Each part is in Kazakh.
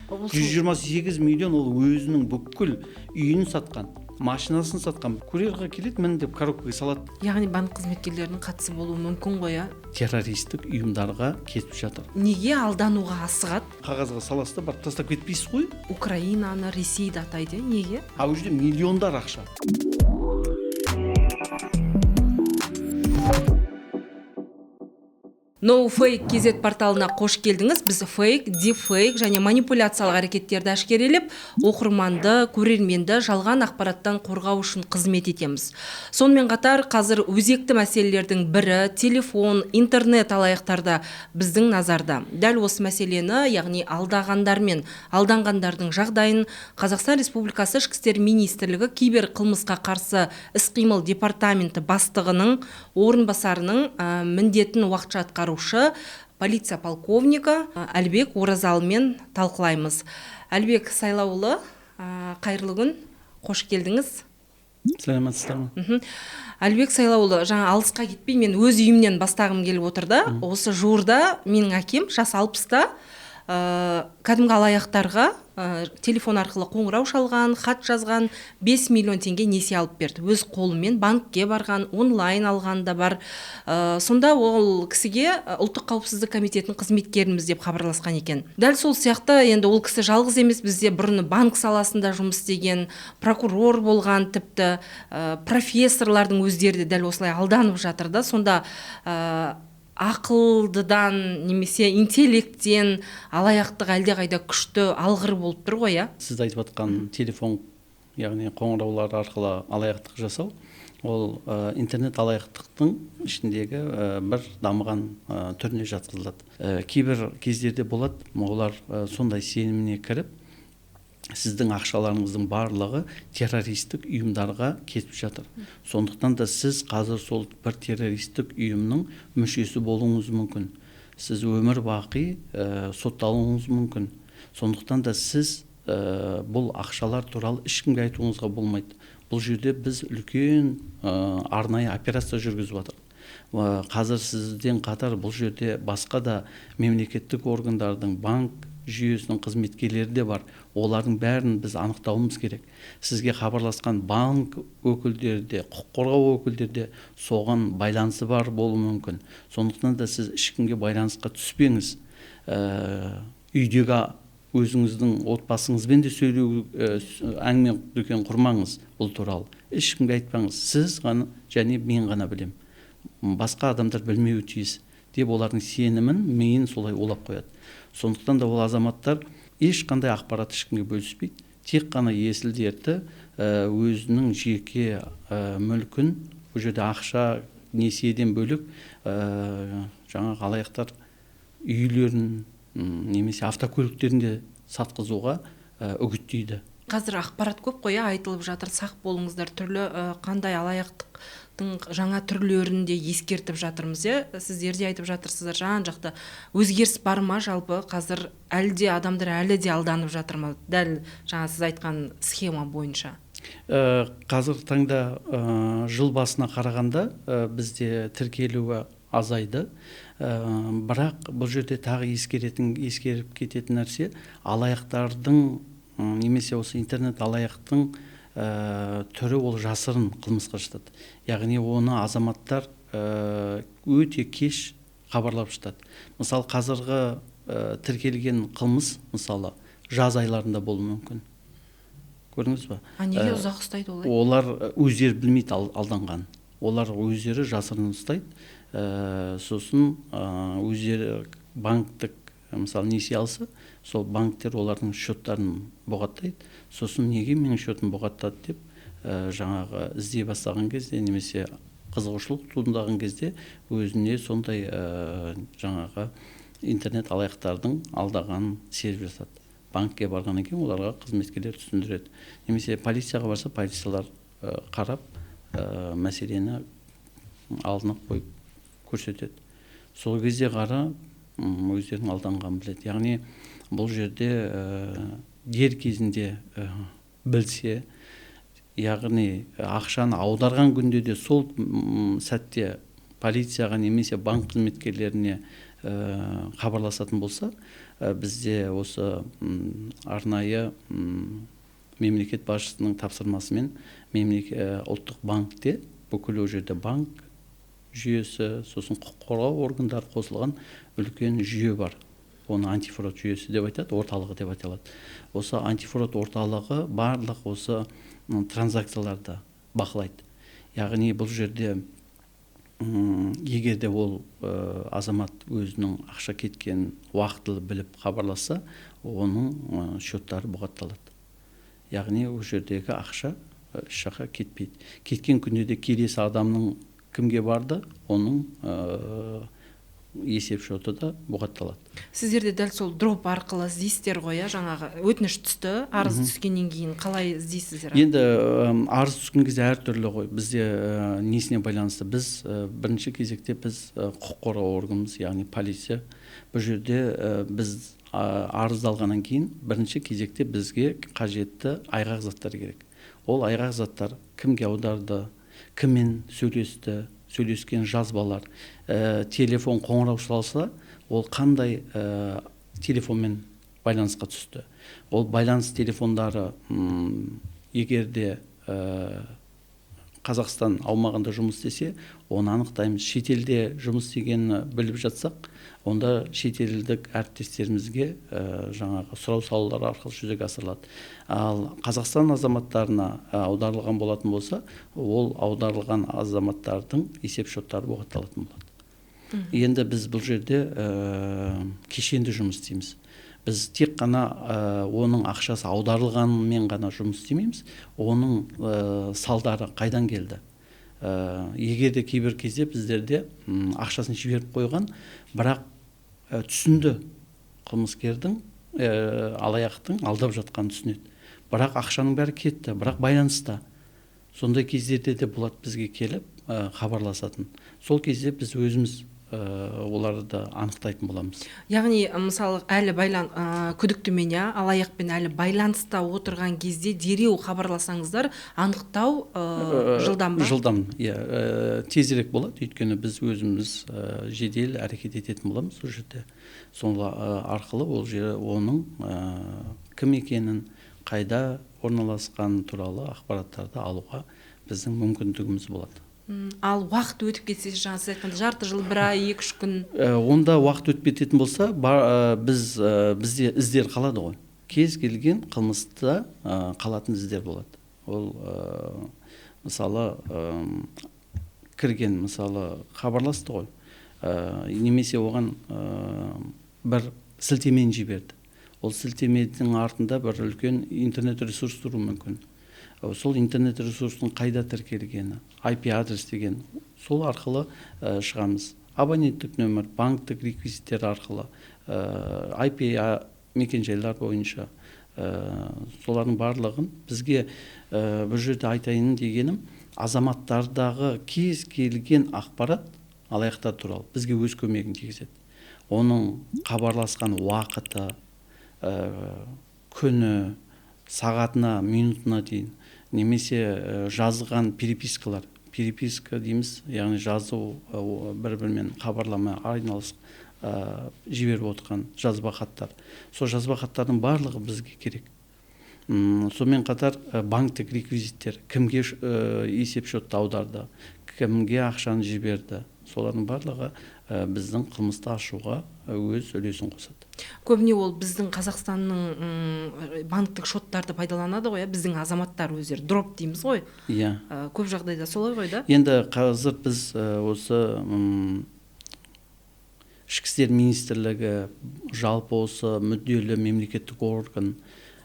128 миллион ол өзінің бүкіл үйін сатқан, машинасын сатқан. Курьерға келеді, міне деп коробкаға салады. Яғни банк қызметкерлерінің қатысы болуы мүмкін ғой, а? Террористік ұйымдарға кетіп жатыр. Неге алдануға асығады? Қағазға саласыз да барып тастап кетпейсіз ғой. Украинаны, Ресейді атайды, неге? А ол жерде миллиондар ақша. NoFake KZ порталына қош келдіңіз. Біз фейк, дипфейк және манипуляциялық әрекеттерді әшкерелеп, оқырманды, көрерменді жалған ақпараттан қорғау үшін қызмет етеміз. Сонымен қатар қазір өзекті мәселелердің бірі телефон, интернет алаяқтарда біздің назарда. Дәл осы мәселені, яғни алдағандар мен алданғандардың жағдайын Қазақстан Республикасы Ішкі істер министрлігі кибер қылмысқа қарсы іс-қимыл департаменті бастығының орынбасарының міндетін уақытша атқарушы полиция полковнигі Әлібек Оразалымен талқылаймыз. Әлібек Сайлауұлы, қайырлы күн, қош келдіңіз. Саламатсыздар ма? Әлібек Сайлауұлы, жаңа алысқа кетпей, мен өз үйімнен бастағым келіп отыр да. Осы жуырда менің әкем жасы 60-та, кәдімгі алаяқтарға телефон арқылы қоңырау шалған, хат жазған, 5 миллион теңге несие алып берді. Өз қолымен банкке барған, онлайн алған да бар. Сонда ол кісіге Ұлттық қауіпсіздік комитетінің қызметкеріміз деп хабарласқан екен. Дәл сол сияқты енді ол кісі жалғыз емес, бізде бұрын банк саласында жұмыс істеген, прокурор болған, тіпті профессорлардың өздері де дәл осылай алданып жатыр да. Сонда ақылдыдан немесе интеллекттен алаяқтық әлдеқайда күшті, алғыр болып тұр ғой, иә? Сіз айтып жатқан телефон, яғни қоңыраулар арқылы алаяқтық жасау, ол интернет алаяқтықтың ішіндегі бір дамыған түріне жатқызылады. Кейбір кездерде болады, олар сондай сеніміне кіріп, сіздің ақшаларыңыздың барлығы террористік ұйымдарға кетіп жатыр. Сондықтан да сіз қазір сол бір террористік ұйымның мүшесі болуыңыз мүмкін. Сіз өмір бақи сотталуыңыз мүмкін. Сондықтан да сіз бұл ақшалар туралы ешкімге айтуыңызға болмайды. Бұл жерде біз үлкен арнайы операция жүргізіп жатырмыз. Қазір сізден қатар бұл жерде басқа да мемлекеттік органдардың, банк жүйесінің қызметкерлері де бар. Олардың бәрін біз анықтауымыз керек. Сізге хабарласқан банк өкілдері де, құқық қорғау өкілдері де соған байланысы бар болуы мүмкін. Сондықтан да сіз ешкімге байланысқа түспеңіз. Үйдегі өзіңіздің отбасыңызбен де сөйлеу, әңгіме дүкен құрмаңыз бұл туралы. Ешкімге айтпаңыз. Сіз ғана және мен ғана білем. Басқа адамдар білмеуі тиіс деп олардың сенімін, миын солай улап қояды. Сондықтан да ол азаматтар ешқандай ақпарат ешкімге бөліспейді. Тек қана есіл дерті өзінің жеке мүлкін, бұл жерде ақша, несиеден бөлек, жаңағы алаяқтар үйлерін немесе автокөліктерін де сатқызуға үгіттейді. Қазір ақпарат көп қой, айтылып жатыр, сақ болыңыздар, түрлі қандай алаяқтықтың жаңа түрлерін де ескертіп жатырмыз, иә? Сіздер де айтып жатырсыздар, жан жақта өзгеріс бар ма жалпы қазір, әлде адамдар әлі де алданып жатыр ма, дәл жаңа сіз айтқан схема бойынша? Қазір таңда жыл басына қарағанда бізде тіркелуі азайды. Бірақ бұл жерде тағы ескеріп кететін нәрсе, алаяқтардың немесе осы интернет алаяқтың түрі ол жасырын қылмысқа жатады. Яғни оны азаматтар өте кеш хабарлап жатады. Мысалы, қазіргі тіркелген қылмыс, мысалы, жаз айларында болуы мүмкін. Көрдіңіз ба? А неге ұзақ ұстайды олай? Олар өздері білмейді алданған. Олар өздері жасырын ұстайды. Сосын өздері банктік, мысалы, несие алса, сол банктер олардың счеттарын бұғаттайды. Сосын неге менің счетым бұғаттады деп жаңағы іздей бастаған кезде немесе қызығушылық туындаған кезде өзіне сондай жаңағы интернет алаяқтардың алдағанын сезіп жатады. Банкке барғаннан кейін оларға қызметкерлер түсіндіреді. Немесе полицияға барса, полициялар қарап мәселені алдына қойып көрсетеді. Сол кезде қара өздерінің алданғанын біледі. Яғни бұл жерде дер кезінде білсе, яғни ақшаны аударған күнде де сол сәтте полицияға немесе банк қызметкерлеріне хабарласатын болса, Бізде осы арнайы мемлекет басшысының тапсырмасымен ұлттық банкте бүкіл ол жерде банк жүйесі, сосын құқық қорғау органдары қосылған үлкен жүйе бар. Оны антифрод жүйесі деп айтады, орталығы деп аталады. Осы антифрод орталығы барлық осы транзакцияларды бақылайды. Яғни бұл жерде егер де ол азамат өзінің ақша кеткенін уақытылы біліп хабарласса, оның счеттары бұғатталады. Яғни ол жердегі ақша еш жаққа кетпейді. Кеткен күнде де келесі адамның кімге барды, оның есеп шоты да бұғатталады. Сіздер де дәл сол дроп арқылы іздейсіздер ғой, жаңағы өтініш түсті, арыз түскеннен кейін қалай іздейсіздер? Енді арыз түскен кезде әртүрлі ғой. Бізде несіне байланысты? Біз бірінші кезекте біз құқық қорғау органымыз, яғни полиция. Бұл жерде біз арыз алғаннан кейін бірінші кезекте бізге қажетті айғақ заттар керек. Ол айғақ заттар кімге аударды, кіммен сөйлесті, сөйлескен жазбалар, телефон қоңырау шалса, ол қандай телефонмен байланысқа түсті. Ол байланыс телефондары егер де Қазақстан аумағында жұмыс істесе, оны анықтаймыз. Шетелде жұмыс істегенін біліп жатсақ, онда шетелдік әріптестерімізге жаңағы сұрау салулар арқылы жүзеге асырылады. Ал Қазақстан азаматтарына аударылған болатын болса, ол аударылған азаматтардың есеп шоттары бұғатталатын болады. Енді біз бұл жерде кешенді жұмыс істейміз. Біз тек қана оның ақшасы аударылғанымен ғана жұмыс істемейміз, оның салдары қайдан келді. Егер де кейбір кезде біздерде ақшасын жіберіп қойған, бірақ түсінді қылмыскердің, алаяқтың алдап жатқанын түсінеді. Бірақ ақшаның бәрі кетті, бірақ байланыста. Сондай кездерде де болады бізге келіп хабарласатын. Сол кезде біз өзіміз оларды анықтайтын боламыз. Яғни, мысалы, әлі күдіктімен, алаяқпен әлі байланыста отырған кезде дереу хабарласаңыздар, анықтау жылдам ба? Жылдам, иә, тезірек болады, өйткені біз өзіміз жедел әрекет ететін боламыз ол жерде. Сол арқылы ол жер оның кім екенін, қайда орналасқаны туралы ақпараттарды алуға біздің мүмкіндігіміз болады. Ал уақыт өтіп кетсе, жаңа сіз айтқандай, жарты жыл, бір ай, 2-3 күн. Онда уақыт өтіп кететін болса, бізде іздер қалады ғой. Кез келген қылмыста қалатын іздер болады. Ол мысалы кірген, мысалы хабарласты ғой, немесе оған бір сілтемені жіберді. Ол сілтеменің артында бір үлкен интернет ресурс тұруы мүмкін. Сол интернет ресурстың қайда тіркелгені, IP адрес деген, сол арқылы шығамыз. Абоненттік нөмір, банктік реквизиттер арқылы, IP мекенжайлар бойынша, солардың барлығын бізге бұл жерде айтайын дегенім, азаматтардағы кез келген ақпарат алаяқтар туралы бізге өз көмегін тигізеді. Оның хабарласқан уақыты, күні, сағатына, минутына дейін, немесе жазған перепискалар, переписка дейміз, яғни жазу, бір-бірімен хабарлама айналыс жіберіп отырған жазба хаттар. Сол жазба хаттардың барлығы бізге керек. Сонымен қатар банктік реквизиттер, кімге есеп шотты аударды, кімге ақшаны жіберді, солардың барлығы біздің қылмысты ашуға өз үлесін қосады. Көбіне ол біздің Қазақстанның банктік шоттарды пайдаланады ғой, біздің азаматтар өздері дроп дейміз ғой. Иә. Көп жағдайда солай ғой да? Енді қазір біз осы Ішкі істер министрлігі, жалпы осы мүдделі мемлекеттік орган,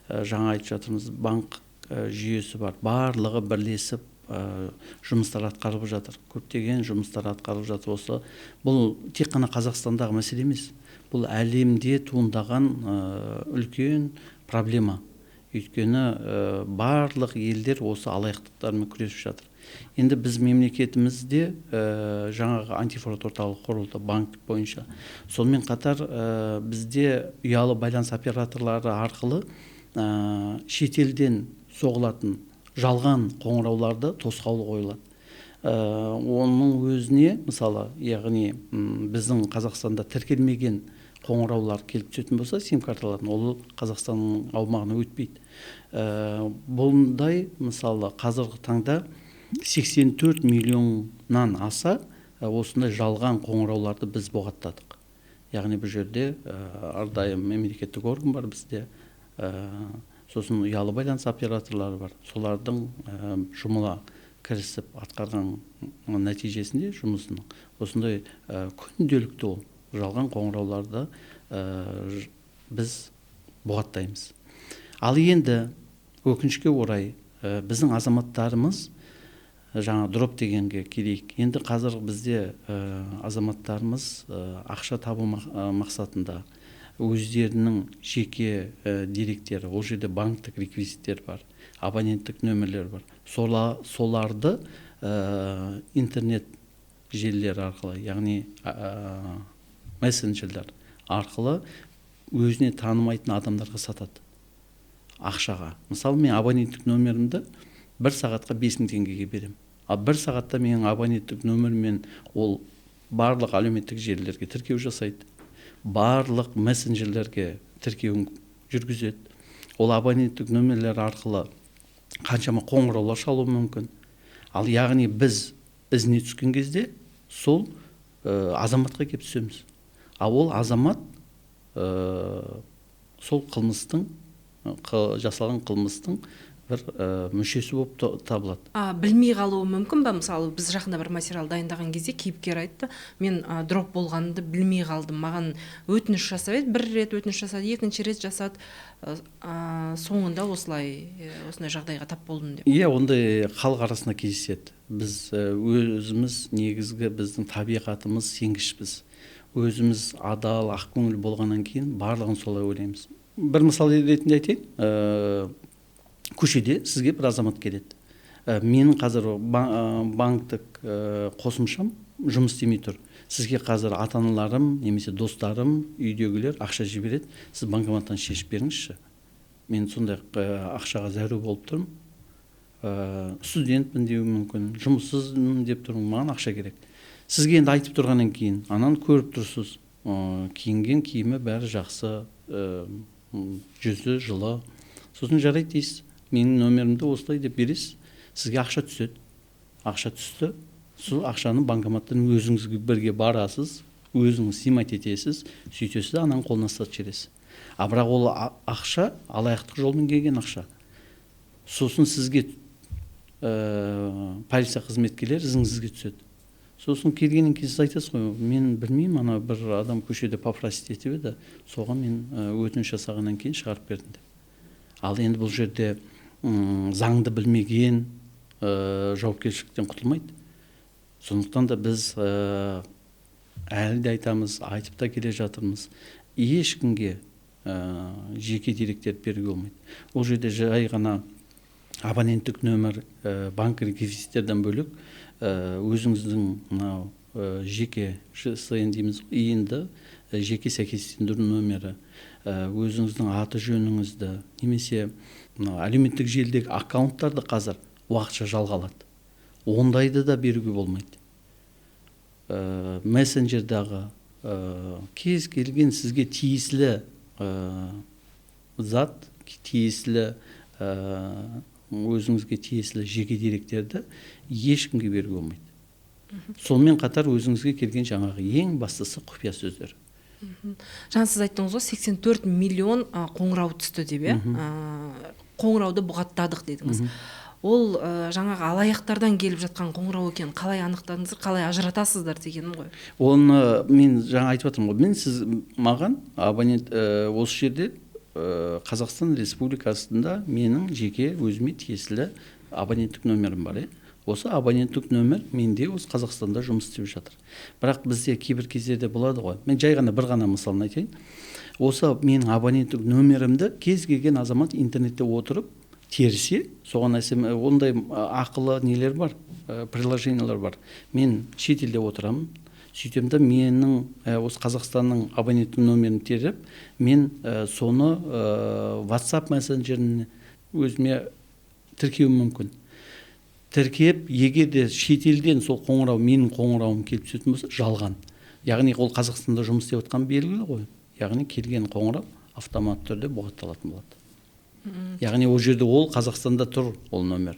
жаңа айтып жатырмыз, банк жүйесі бар, барлығы бірлесіп жұмыстар атқарып жатыр. Көптеген жұмыстар атқарып жатыр. Осы бұл тек қана Қазақстандағы мәселе емес, бұл әлемде туындаған үлкен проблема. Өйткені барлық елдер осы алаяқтықтармен күресіп жатыр. Енді біз мемлекетімізде жаңағы антифрод орталығы құрылды банк бойынша. Сонымен қатар бізде ұялы байланыс операторлары арқылы шетелден соғылатын жалған қоңырауларды тосқауыл қойылады. Оның өзіне, мысалы, яғни біздің Қазақстанда тіркелмеген Қоңыраулар келіп түсетін болса, сим карталардан, ол Қазақстанның аумағына өтпейді. Бұндай, мысалы, қазіргі таңда 84 миллионнан аса осындай жалған қоңырауларды біз бұғаттадық. Яғни бұл жерде әрдайым мемлекеттік орган бар бізде, сосын ұялы байланыс операторлары бар. Солардың жұмыла кірісіп атқарған нәтижесінде жұмысының осындай күнделікті ол жалған қоңырауларды біз бұғаттаймыз. Ал енді өкінішке орай біздің азаматтарымыз жаңа дроп дегенге келейік. Енді қазір бізде азаматтарымыз ақша табу мақсатында өздерінің жеке деректері, ол жерде банктік реквизиттер бар, абоненттік нөмірлер бар. Соларды интернет желілері арқылы, яғни мессенджерлер арқылы өзіне танымайтын адамдарға сатады ақшаға. Мысалы, мен абоненттік нөмірімді бір сағатқа 5000 теңгеге беремін. Ал бір сағатта менің абоненттік нөміріммен ол барлық әлеуметтік желілерге тіркеу жасайды, барлық мессенджерлерге тіркеуін жүргізеді. Ол абоненттік нөмірлер арқылы қаншама қоңыраулар шалуы мүмкін. Ал яғни біз ізіне түскен кезде сол азаматқа келіп түсеміз. Ал ол азамат сол қылмыстың, жасалған қылмыстың бір мүшесі болып табылады. Білмей қалуы мүмкін ба? Мысалы, біз жақында бір материал дайындаған кезде кейіпкер айтты, мен дроп болғанымды білмей қалдым, маған өтініш жасап еді, бір рет өтініш жасады, екінші рет жасады, соңында осылай осындай жағдайға тап болдым деп. Иә, ондай халық арасында кездеседі. Біз өзіміз негізгі біздің табиғатымыз сенгішпіз. Өзіміз адал, ақкөңіл болғаннан кейін барлығын солай ойлаймыз. Бір мысал ретінде айтайын, көшеде сізге бір азамат келеді. Менің қазір банктік қосымшам жұмыс істемей тұр. Сізге қазір ата-аналарым немесе достарым, үйдегілер ақша жібереді. Сіз банкоматтан шешіп беріңізші. Мен сондай ақшаға зәру болып тұрмын. Студентпін деуім мүмкін, жұмыссызмын деп тұрмын, маған ақша керек. Сізге енді айтып тұрғаннан кейін, ананы көріп тұрсыз, киінген киімі бәрі жақсы, жүзі жылы. Сосын жарайды дейсіз, менің нөмірімді осылай деп бересіз, сізге ақша түседі. Ақша түсті, сол ақшаны банкоматтан өзіңіз бірге барасыз, өзіңіз снимать етесіз, сөйтесіз де ананың қолына ұстатып жібересіз. А бірақ ол ақша алаяқтық жолмен келген ақша. Сосын сізге полиция қызметкерлері ізіңізге түседі. Сосын келгеннен кейін сіз айтасыз ғой, мен білмеймін, ана бір адам көшеде попросить етіп еді, соған мен өтініш жасағаннан кейін шығарып бердім деп. Ал енді бұл жерде заңды білмеген жауапкершіліктен құтылмайды. Сондықтан да біз әлі де айтамыз, айтып та келе жатырмыз, ешкімге жеке деректерді беруге болмайды. Ол жерде жай ғана абоненттік нөмір, банк реквизиттерден бөлек, өзіңіздің мынау жеке ЖСН дейміз, ИИН-ді, жеке сәйкестендіру нөмірі, өзіңіздің аты жөніңізді немесе мынау әлеуметтік желідегі аккаунттарды қазір уақытша жалға алады. Ондайды да беруге болмайды. Мессенджердағы кез келген сізге тиесілі зат, тиесілі өзіңізге тиесілі жеке деректерді ешкімге беруге болмайды. Сонымен қатар өзіңізге келген жаңағы ең бастысы құпия сөздер. Жаңа сіз айттыңыз ғой, 84 миллион қоңырау түсті деп, иә? Қоңырауды бұғаттадық дедіңіз. Ол жаңағы алаяқтардан келіп жатқан қоңырау екен, қалай анықтадыңыздар, қалай ажыратасыздар дегенім ғой. Оны мен жаңа айтып жатырмын ғой. Мен сіз маған абонент осы жерде Қазақстан Республикасында менің жеке өзіме тиесілі абоненттік нөмірім бар. Осы абоненттік нөмір менде осы Қазақстанда жұмыс істеп жатыр. Бірақ бізде кейбір кездерде болады ғой. Мен жай ғана бір ғана мысалын айтайын. Осы менің абоненттік нөмірімді кез келген азамат интернетте отырып терсе, соған ондай ақылы нелер бар, приложениялар бар. Мен шетелде отырамын, сөйтемін де менің осы Қазақстанның абоненттік нөмірін теріп, мен соны WhatsApp мессенджеріне өзіме тіркеуім мүмкін. Тіркеп, егер де шетелден сол қоңырау, менің қоңырауым келіп түсетін болса, жалған. Яғни ол Қазақстанда жұмыс істеп жатқан белгілі ғой. Яғни келген қоңырау автоматты түрде бұғатталатын болады. Яғни ол жерде ол Қазақстанда тұр ол номер.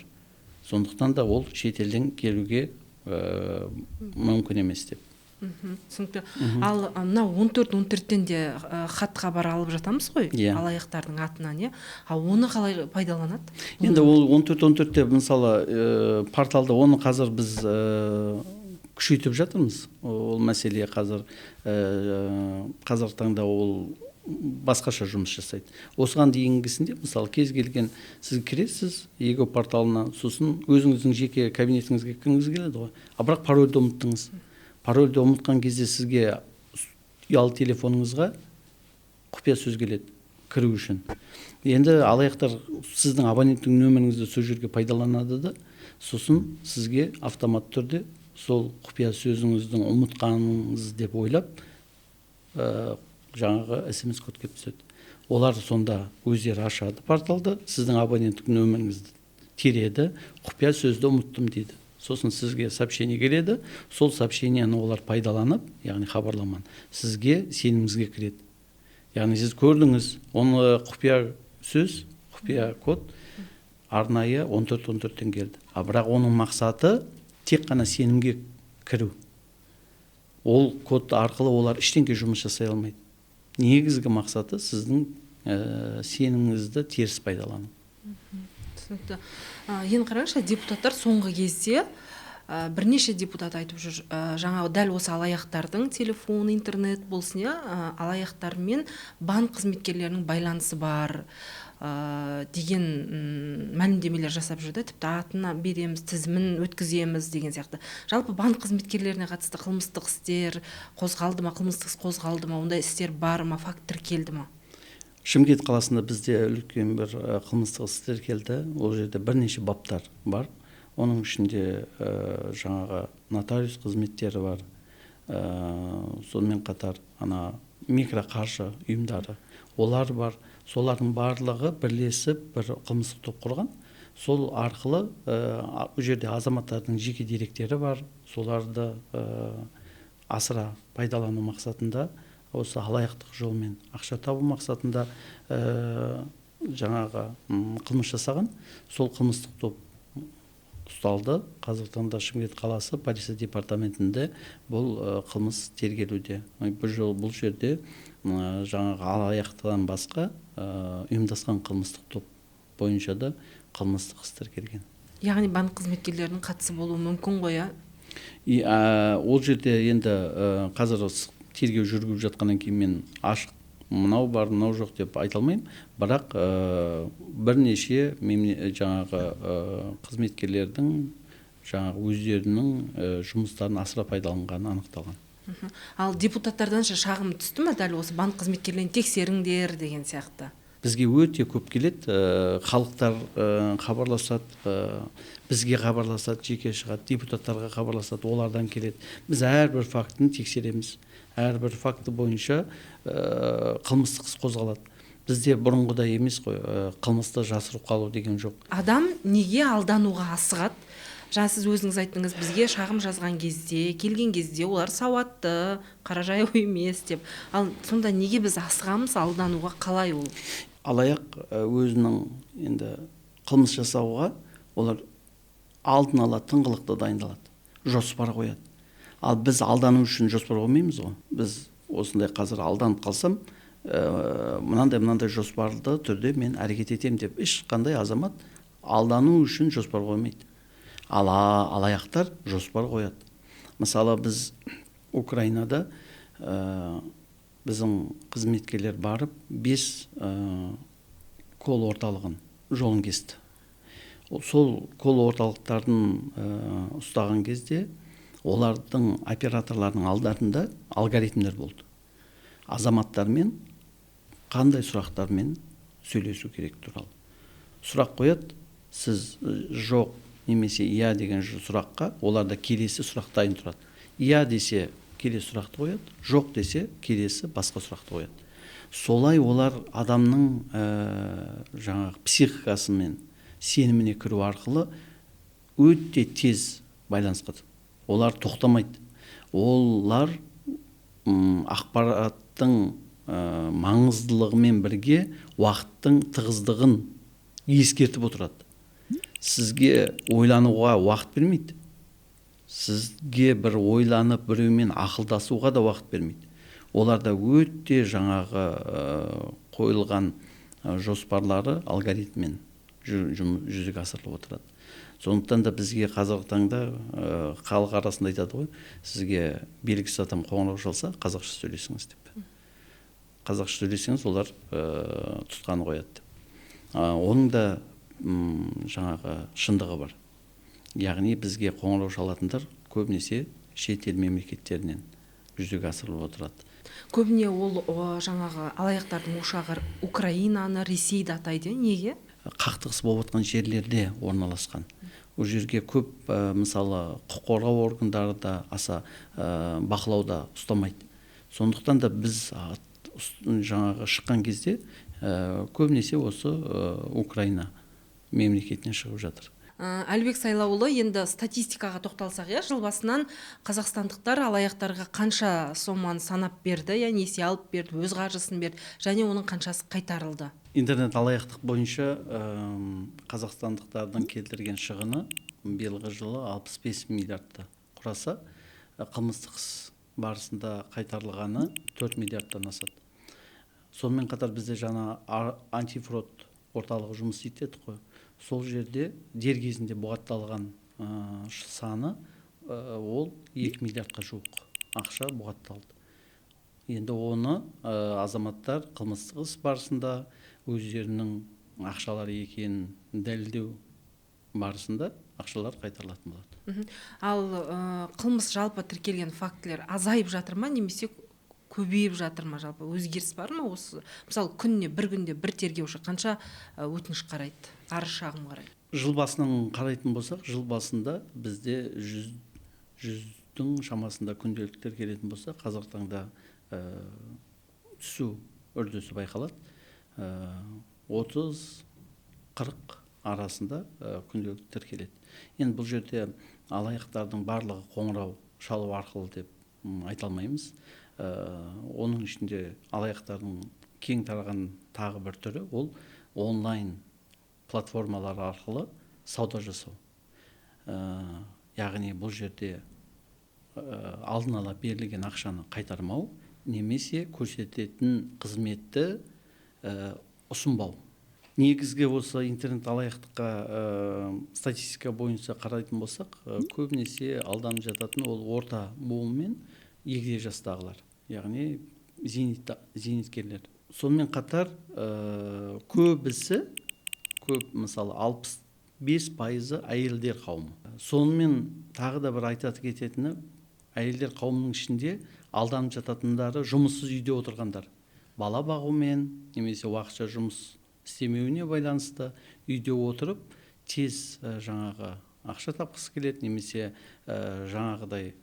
Сондықтан да ол шетелден келуге мүмкін емес деп. Түсінікті. Ал мынау 14-14-тен де хат хабар алып жатамыз ғой, алаяқтардың атынан, иә. Ал оны қалай пайдаланады? Енді ол 14-14-те мысалы порталда оны қазір біз күшейтіп жатырмыз. Ол мәселе қазір қазіргі таңда ол басқаша жұмыс жасайды. Осыған дейінгісінде мысалы кез келген сіз кіресіз eGov порталына, сосын өзіңіздің жеке кабинетіңізге кіргіңіз келеді ғой. А бірақ парольді ұмыттыңыз. Парольді ұмытқан кезде сізге ұялы телефоныңызға құпия сөз келеді кіру үшін. Енді алаяқтар сіздің абоненттік нөміріңізді сол жерге пайдаланады да, сосын сізге автоматты түрде сол құпия сөзіңіздің ұмытқаныңыз деп ойлап, жаңағы СМС код келіп түседі. Олар сонда өздері ашады порталды, сіздің абоненттік нөміріңізді тереді, құпия сөзді ұмыттым дейді. Сосын сізге сообщение келеді, сол сообщениені олар пайдаланып, яғни хабарламаны, сізге сеніміңізге кіреді. Яғни сіз көрдіңіз, оны құпия сөз, құпия код арнайы 14-14-тен келді. А бірақ оның мақсаты тек қана сенімге кіру. Ол код арқылы олар ештеңе жұмыс жасай алмайды. Негізгі мақсаты сіздің сеніміңізді теріс пайдалану. Түсінікті. Енді қараңызшы, депутаттар соңғы кезде бірнеше депутат айтып жүр, жаңа дәл осы алаяқтардың телефон, интернет болсын, иә, алаяқтармен банк қызметкерлерінің байланысы бар деген мәлімдемелер жасап жүрді, тіпті атына береміз, тізімін өткіземіз деген сияқты. Жалпы банк қызметкерлеріне қатысты қылмыстық істер қозғалды ма, қылмыстық іс қозғалды ма, ондай істер бар ма, факт тіркелді ма? Шымкент қаласында бізде үлкен бір қылмыстық іс тіркелді. Ол жерде бірнеше баптар бар. Оның ішінде жаңағы нотариус қызметтері бар, сонымен қатар ана микроқаржы ұйымдары, олар бар. Солардың барлығы бірлесіп бір қылмыстық топ құрған. Сол арқылы ол жерде азаматтардың жеке деректері бар, соларды асыра пайдалану мақсатында, осы алаяқтық жолмен ақша табу мақсатында жаңағы қылмыс жасаған. Сол қылмыстық топ ұсталды. Қазіргі таңда Шымкент қаласы полиция департаментінде бұл қылмыс тергелуде. Бұл жерде жаңағы алаяқтықтан басқа ұйымдасқан қылмыстық топ бойынша да қылмыстық іс тіркелген. Яғни банк қызметкерлерінің қатысы болуы мүмкін ғой, ә? Ол жерде енді қазір тергеу жүргізіп жатқаннан кейін мен ашық мынау бар, мынау жоқ деп айта алмаймын, бірақ бірнеше жаңағы қызметкерлердің жаңағы өздерінің жұмыстарын асыра пайдаланғаны анықталған. Ал депутаттардан шағым түсті ме дәл осы банк қызметкерлерін тексеріңдер деген сияқты? Бізге өте көп келеді, халықтар хабарласады, бізге хабарласады, жеке шығады, депутаттарға хабарласады, олардан келеді. Біз әрбір фактіні тексереміз. Әрбір факті бойынша қылмыстық іс қозғалады. Бізде бұрынғыдай емес қой, қылмысты жасырып қалу деген жоқ. Адам неге алдануға асығады? Жаңа сіз өзіңіз айттыңыз, бізге шағым жазған кезде, келген кезде олар сауатты, қаражаяу емес деп. Ал сонда неге біз асығамыз алдануға, қалай ол? Алаяқ өзінің енді қылмыс жасауға олар алдын ала тыңғылықты дайындалады, жоспар қояды. Ал біз алдану үшін жоспар қоймаймыз ғой. Біз осындай қазір алданып қалсам, мынандай жоспарлы түрде мен әрекет етемін деп ешқандай азамат алдану үшін жоспар қоймайды. Ал алаяқтар жоспар қояды. Мысалы, біз Украинада біздің қызметкерлер барып 5 кол орталығын жолын кесті. Сол кол орталықтарын ұстаған кезде олардың операторларының алдарында алгоритмдер болды. Азаматтармен қандай сұрақтармен сөйлесу керек туралы. Сұрақ қояды, сіз жоқ немесе иә деген сұраққа оларда келесі сұрақ дайын тұрады. Иә десе келесі сұрақты қояды, жоқ десе келесі басқа сұрақты қояды. Солай олар адамның жаңағы психикасы мен сеніміне кіру арқылы өте тез байланысқа. Олар тоқтамайды. Олар ақпараттың маңыздылығымен бірге уақыттың тығыздығын ескертіп отырады. Сізге ойлануға уақыт бермейді. Сізге бір ойланып, біреумен ақылдасуға да уақыт бермейді. Оларда өте жаңағы қойылған жоспарлары алгоритммен жүзеге асырылып отырады. Сондықтан да бізге қазіргі таңда халық арасында айтады ғой, сізге белгісіз адам қоңырау шалса, қазақша сөйлесіңіз деп. Қазақша сөйлесеңіз, олар тұтқаны қояды деп. Оның да жаңағы шындығы бар. Яғни бізге қоңырау шалатындар көбінесе шетел мемлекеттерінен жүзеге асырылып отырады. Көбіне ол жаңағы алаяқтардың ошағы Украинаны, Ресейді атайды. Неге? Қақтығыс болып жатқан жерлерде орналасқан. Ол жерге көп, мысалы, құқық қорғау органдары да аса бақылауда ұстамайды. Сондықтан да біз жаңағы шыққан кезде көбінесе осы Украина мемлекетінен шығып жатыр. Әлібек Сайлауұлы, енді статистикаға тоқталсақ, жыл басынан қазақстандықтар алаяқтарға қанша соманы санап берді, несие алып берді, өз қаржысын берді, және оның қаншасы қайтарылды? Интернет алаяқтық бойынша қазақстандықтардың келтірген шығыны биылғы жылы 65 миллиардты құраса, қылмыстық іс барысында қайтарылғаны 4 миллиардтан асады. Сонымен қатар бізде жаңа антифрод орталығы жұмыс істейді дедік қой. Сол жерде дер кезінде бұғатталған саны ол 2 миллиардқа жуық ақша бұғатталды. Енді оны азаматтар қылмыстық іс барысында өздерінің ақшалары екенін дәлелдеу барысында ақшалар қайтарылатын болады. Ал қылмыс жалпы тіркелген фактілер азайып жатыр ма, немесе көбейіп жатыр ма, жалпы өзгеріс бар ма осы? Мысалы, күніне бір күнде бір тергеуші қанша өтініш қарайды, арыз шағым қарайды? Жыл басынан қарайтын болсақ, жыл басында бізде 100-дің шамасында күнделіктер келетін болса, қазіргі таңда түсу үрдісі байқалады. 30-40 арасында күнделік тіркеледі. Енді бұл жерде алаяқтардың барлығы қоңырау шалу арқылы деп айта алмаймыз. Оның ішінде алаяқтардың кең тараған тағы бір түрі ол онлайн платформалар арқылы сауда жасау. Яғни бұл жерде алдын ала берілген ақшаны қайтармау немесе көрсететін қызметті ұсынбау. Негізгі осы интернет алаяқтыққа статистика бойынша қарайтын болсақ, көбінесе алданып жататын ол орта буын мен егде жастағылар, яғни зейнеткерлер. Сонымен қатар көбісі, көп мысалы 65% әйелдер қауымы. Сонымен тағы да бір айтады кететіні, әйелдер қауымының ішінде алданып жататындары жұмыссыз үйде отырғандар. Бала бағумен немесе уақытша жұмыс істемеуіне байланысты үйде отырып тез жаңағы ақша тапқысы келеді, немесе жаңағыдай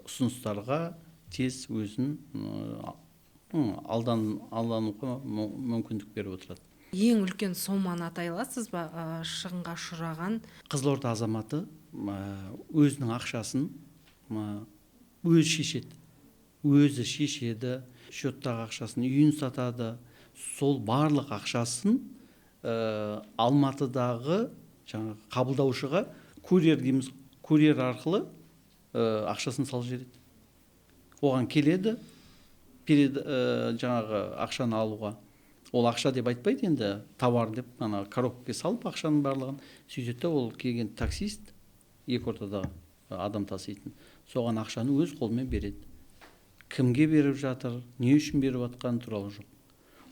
ұсыныстарға тез өзін алдануға мүмкіндік беріп отырады. Ең үлкен соманы атай аласыз ба, шығынға ұшыраған? Қызылорда азаматы өзінің ақшасын өзі шешеді. Өзі шешеді, счеттағы ақшасын, үйін сатады. Сол барлық ақшасын Алматыдағы жаңағы қабылдаушыға курьер дейміз, курьер арқылы ақшасын салып жібереді. Оған келеді, жаңағы ақшаны алуға. Ол ақша деп айтпайды енді, товар деп, ана коробкаға салып ақшаның барлығын. Сөйтеді, ол келген таксист, екі ортада адам таситын, соған ақшаны өз қолымен береді. Кімге беріп жатыр, не үшін беріп жатқаны туралы жоқ.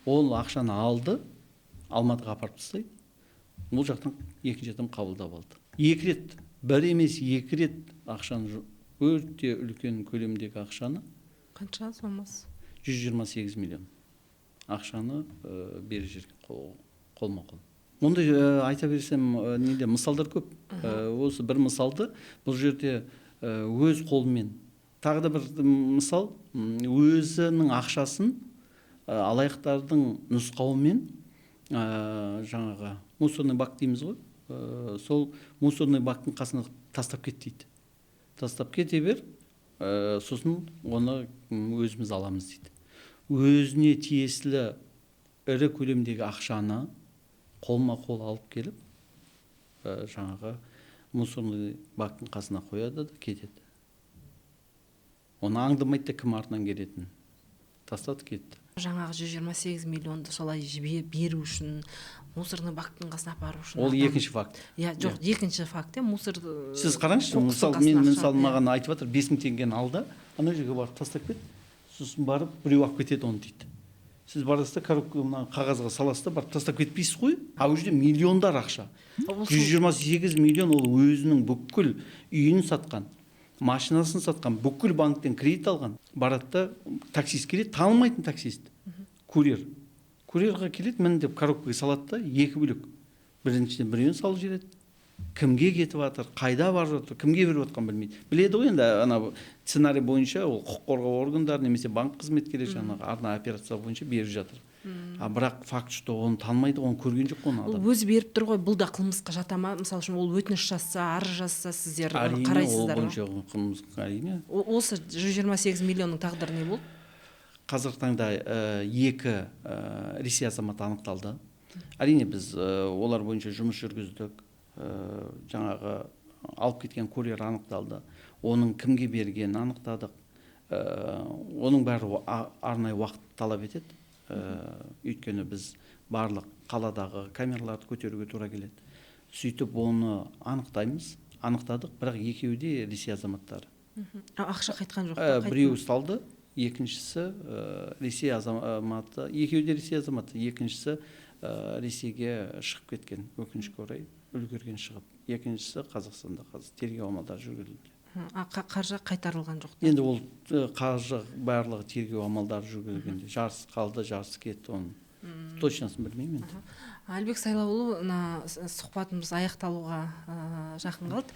Ол ақшаны алды, Алматыға апарып тастайды. Бұл жақтан екінші адам қабылдап алды. Екі рет, бір емес, екі рет ақшаны, өте үлкен көлемдегі ақшаны. Қанша сомасы? 128 миллион ақшаны беріп жіберген қолма-қол. Ондай айта берсем, неде мысалдар көп. Осы бір мысалды бұл жерде өз қолымен. Тағы да бір мысал, өзінің ақшасын алаяқтардың нұсқауымен жаңағы мусорный бак дейміз ғой, сол мусорный бактың қасына тастап кет дейді. Тастап кете бер, сосын оны өзіміз аламыз дейді. Өзіне тиесілі ірі көлемдегі ақшаны қолма-қол алып келіп, жаңағы мусорный бактың қасына қояды да кетеді. Оны аңдымайды да, кім артынан келетінін. Тастады, кетті. Жаңағы 128 миллионды солай беру үшін, мусорный бактың қасына апару үшін Ол екінші факт. Иә, жоқ, екінші факт, иә, мусор Сіз қараңызшы, қоқыстың мысалы, қасына мен ақша, мысалы, иә. Маған айтып жатыр: «5000 теңгені ал да, ана жерге барып тастап кет, сосын барып біреу алып кетеді оны», — дейді. Сіз барасыз да, коробка, мына қағазға саласыз да, барып тастап кетпейсіз ғой. А ол жерде миллиондар ақша. Ол 128 миллион. Ол өзінің бүкіл үйін сатқан, машинасын сатқан, бүкіл банктен кредит алған. Барады да, таксист келеді, танымайтын таксист, курьер. Курьерға келеді, міне деп коробкаға салады да, екі бөлек: біріншіден, біреуін салып жібереді. Кімге кетіп жатыр, қайда барып жатыр, кімге беріп жатқанын білмейді. Біледі ғой енді, ана сценарий бойынша ол құқық қорғау органдары немесе банк қызметкері жаңағы арнайы операция бойынша беріп жатыр. А бірақ факт, что оны танымайды, оны көрген жоқ қой оны Ол адам. өзі беріп тұр ғой. Бұл да қылмысқа жата ма? Мысалы үшін, ол өтініш жазса, арыз жазса, сіздер Әрине, ол қарайсыздар ма? бойынша қылмыс, әрине. Осы 128 миллионның тағдыры не болды? Қазіргі таңда екі Ресей азаматы анықталды. Әрине, біз олар бойынша жұмыс жүргіздік. Жаңағы алып кеткен курьер анықталды, оның кімге бергенін анықтадық. Оның бәрі арнайы уақыт талап етеді. Өйткені біз барлық қаладағы камераларды көтеруге тура келеді. Сөйтіп оны анықтаймыз, анықтадық, бірақ екеуі де Ресей азаматтары. А, ақша қайтқан жоқ па? Біреуі ұсталды, екіншісі Ресей азаматы. Екеуі де Ресей азаматы. Екіншісі Ресейге шығып кеткен, өкінішке орай, үлгерген шығып. Екіншісі Қазақстанда, қазір тергеу амалдары жүргізілуде. А қаржы қайтарылған жоқ та? Енді ол қаржы барлығы тергеу амалдары жүргізілгенде, жартысы қалды, жартысы кетті, оның точносын білмеймін енді. Әлібек Сайлауұлы, мына сұхбатымыз аяқталуға жақын қалды.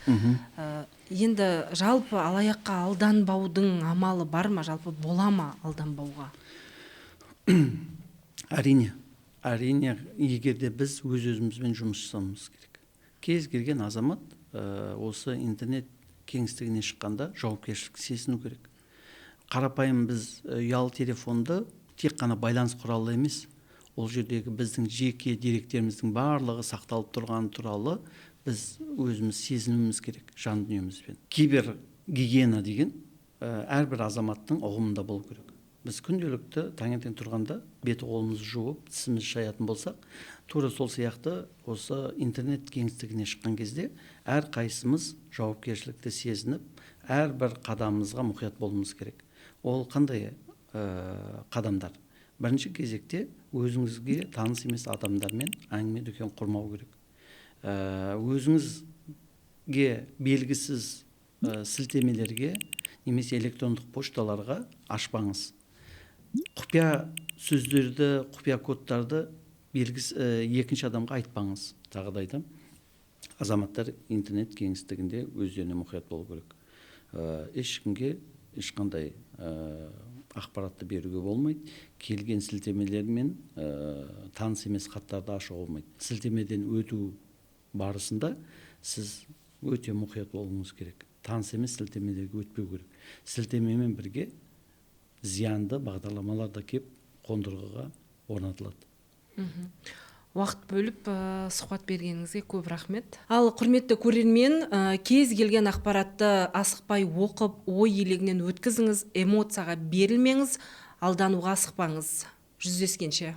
Енді жалпы алаяққа алданбаудың амалы бар ма? Жалпы бола ма алданбауға? Әрине, әрине, егер де біз өз өзімізбен жұмыс жасауымыз керек. Кез келген азамат осы интернет кеңістігіне шыққанда жауапкершілік сезіну керек. Қарапайым біз ұялы телефонды тек қана байланыс құралы емес, ол жердегі біздің жеке деректеріміздің барлығы сақталып тұрғаны туралы біз өзіміз сезінуіміз керек жан дүниемізбен. Кибер гигиена деген әрбір азаматтың ұғымында болу керек. Біз күнделікті таңертең тұрғанда бет қолымызды жуып, тісімізді шаятын болсақ, тура сол сияқты осы интернет кеңістігіне шыққан кезде әрқайсымыз жауапкершілікті сезініп, әрбір қадамымызға мұқият болуымыз керек. Ол қандай қадамдар? Бірінші кезекте өзіңізге таныс емес адамдармен әңгіме дүкен құрмау керек. Өзіңізге белгісіз сілтемелерге немесе электрондық пошталарға ашпаңыз. Құпия сөздерді, құпия кодтарды белгісіз екінші адамға айтпаңыз. Тағы да айтамын, азаматтар интернет кеңістігінде өздеріне мұқият болу керек. Ешкімге ешқандай ақпаратты беруге болмайды. Келген сілтемелер мен таныс емес хаттарды ашуға болмайды. Сілтемеден өту барысында сіз өте мұқият болуыңыз керек. Таныс емес сілтемелерге өтпеу керек. Сілтемемен бірге зиянды бағдарламалар да кеп қондырғыға орнатылады. Уақыт бөліп сұхбат бергеніңізге көп рахмет. Ал құрметті көрермен, кез келген ақпаратты асықпай оқып, ой елегінен өткізіңіз, эмоцияға берілмеңіз, алдануға асықпаңыз. Жүздескенше.